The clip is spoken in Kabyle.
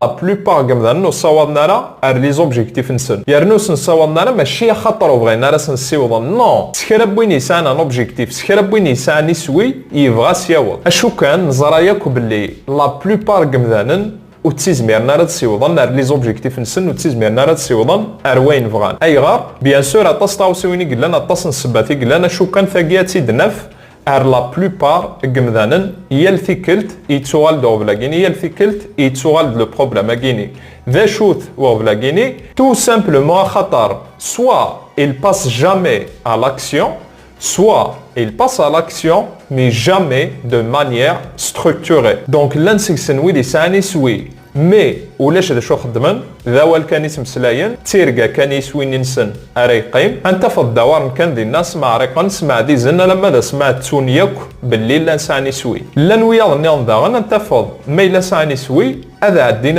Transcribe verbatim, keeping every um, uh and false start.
La plupart n yimdanen ur ssawaḍen ara ar les objectifs-nsen. Yernu ur sen-ssawaḍen ara mačči axaṭer ur bɣin ara ad sen-ssiwḍen. Non! S kra n win yesɛan un objectif, s kra n win yesɛan iswi, yebɣa ad s-yaweḍ. Acu kan, neẓra yakk belli la plupart n yimdanen ur ttizmiren ara ad ssiwḍen ar les objectifs-nsen, ur ttizmiren ara ad ssiwḍen ar wayen bɣan. Ayɣer? Bien sûr, aṭas n tɣawsiwin i yellan, aṭas n ssebbat i yellan, acu kan tagi ad tt-id-naf ar la plupart n yimdanen, yal tikkelt yettuɣal-d uɣbel-agi-ni, yal tikkelt yettuɣal-d le problème-agi-ni. D acu-t uɣbel-agi-ni? Tout simplement axaṭer soit il passe jamais à l'action, soit il passe à l'action, mais jamais de manière structurée. Donc, llan seg-sen wid yesɛan iswi, mais ulac d acu xeddmen, d awal kan i ttmeslayen, d tirga kan i iswi-nsen ara yeqqim. Ad tafeḍ ddawaren kan dinna smeɛriqen, smeɛdizen, alamma d asma ttun yakk belli llan sɛan iswi. Llan wiyaḍ nniḍen daɣen, ad tafeḍ ma yella sɛan iswi, ad ɛeddin ad